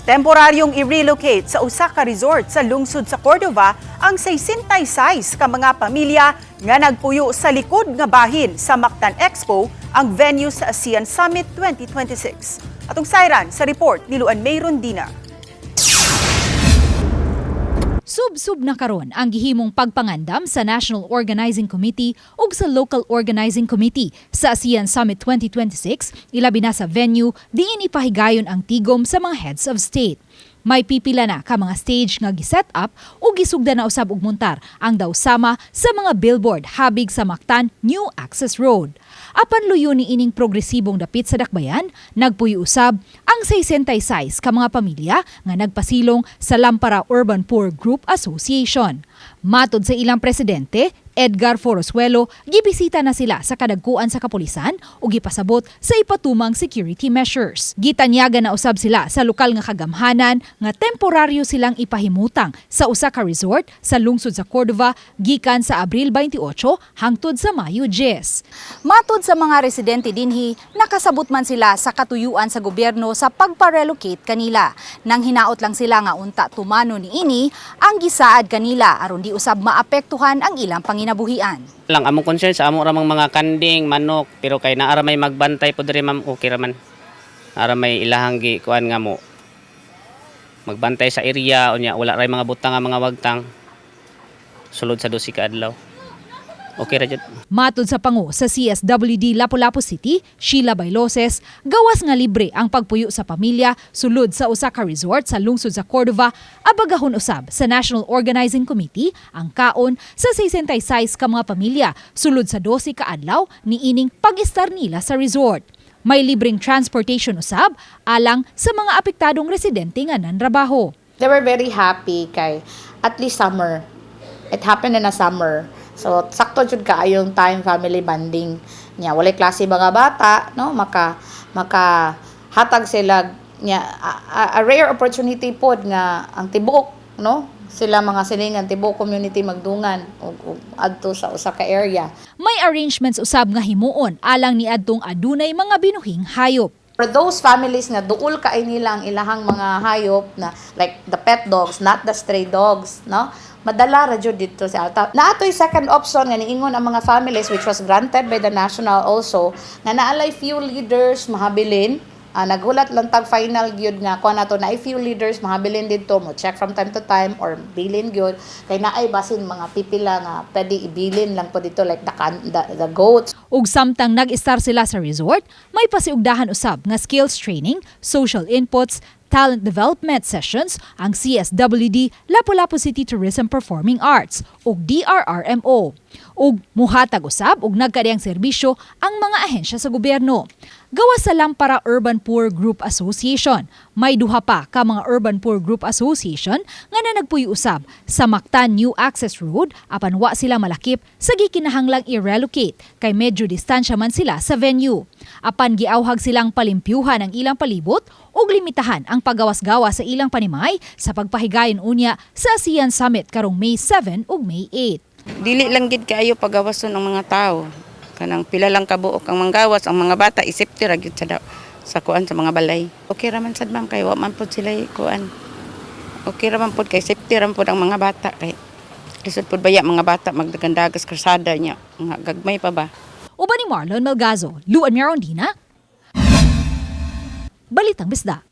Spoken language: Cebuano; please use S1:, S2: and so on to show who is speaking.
S1: Temporaryong i-relocate sa usa ka resort sa lungsod sa Cordova ang 66 ka mga pamilya nga nagpuyo sa likod nga bahin sa Mactan Expo, ang venue sa ASEAN Summit 2026. Atong sayran sa report ni Luan May Rondina.
S2: Sub-sub na karon ang gihimong pagpangandam sa National Organizing Committee ug sa Local Organizing Committee sa ASEAN Summit 2026, ilabi na sa venue diin ipahigayon ang tigom sa mga heads of state. May pipila na ka mga stage nga giset up ug gisugda na usab og muntar ang daw sama sa mga billboard habig sa Mactan New Access Road. Apan luyo ni ining progresibong dapit sa dakbayan, nagpuyo usab ang 66 ka mga pamilya nga nagpasilong sa Lampara Urban Poor Group Association. Matod sa ilang presidente, Edgar Forosuelo, gibisita na sila sa kadagkuan sa kapulisan ug gipasabot sa ipatumang security measures. Gitanyagan na usab sila sa lokal nga kagamhanan nga temporaryo silang ipahimutang sa usa ka resort sa lungsod sa Cordova gikan sa Abril 28 hangtod sa Mayo 10.
S3: Matod sa mga residente dinhi, nakasabot man sila sa katuyuan sa gobyerno sa pagpa-relocate kanila. Nang hinaot lang sila nga unta tumano niini ang gisaad kanila aron di usab maapektuhan ang ilang panginabuhian.
S4: Lang among concern sa amo ramang mga kanding, manok, pero kay naa ra may magbantay po diri, ma'am, okay ra man. Naa ra may ilahang gi kuan nga mo magbantay sa area unya wala ray mga butang nga mga wagtang sulod sa 12 ka adlaw. Okay ra jud.
S2: Matod sa pangu sa CSWD Lapu-Lapu City, Sheila Bailoses, gawas nga libre ang pagpuyo sa pamilya sulod sa usa ka resort sa lungsod sa Cordova, abagahon usab sa National Organizing Committee ang kaon sa 66 ka mga pamilya sulod sa 12 ka adlaw niining pag-istar nila sa resort. May libreng transportation usab alang sa mga apektadong residente nga nanrabaho.
S5: They were very happy kay at least summer. It happened in a summer. So sakto jud kaayong time, family bonding niya. Walay klase mga bata, no? Maka hatag sila niya a rare opportunity pod nga ang tibuok, no? Sila mga silingan, tibuok community magdungan og adto sa usa ka area.
S2: May arrangements usab nga himuon alang ni adtong adunay mga binuhing hayop.
S5: For those families nga duol kay nila ang ilahang mga hayop na like the pet dogs, not the stray dogs, no? Madala ra jud dito sa Alta. Naatoy second option nga niingon ang mga families, which was granted by the national also, nga naalay few leaders mahabilin. Naghulat lang tag final gyud nga kuan nato, naay few leaders mahabilin didto mo check from time to time or bilin gyud kay naay basin mga pipila nga pwede ibilin lang po dito, like the goats.
S2: Ug samtang nag-istar sila sa resort, may pasiugdahan usab nga skills training, social inputs, talent development sessions ang CSWD, Lapu-Lapu City Tourism Performing Arts ug DRRMO. Ug muhatag usab og nagkadiyang serbisyo ang mga ahensya sa gobyerno. Gawas sa Lampara Urban Poor Group Association, may duha pa ka mga Urban Poor Group Association nga nanagpuyo usab sa Mactan New Access Road, apan wa sila malakip sa gikinahanglang i-relocate kay medyo distansya man sila sa venue. Apan giawhag silang palimpyuhan ang ilang palibot ug limitahan ang paggawas-gawas sa ilang panimay sa pagpahigayon unya sa ASEAN Summit karong May 7 ug May 8.
S6: Dili lang gid kaayo pagawason ang mga tao. Kanang pila lang kabuok ang manggawas, ang mga bata isipti ra gyud sa kuan, sa mga balay. Okay ra man sad, ma'am, kay wa man pud sila kuan. Okay ra man pud kay safety ra man pud ang mga bata, kay lisod pud baya mga bata magdagandagas krasada niya. Nga gagmay pa ba.
S2: Uban ni Marlon Melgazo, Luan Mirondina, Balitang Bisdak.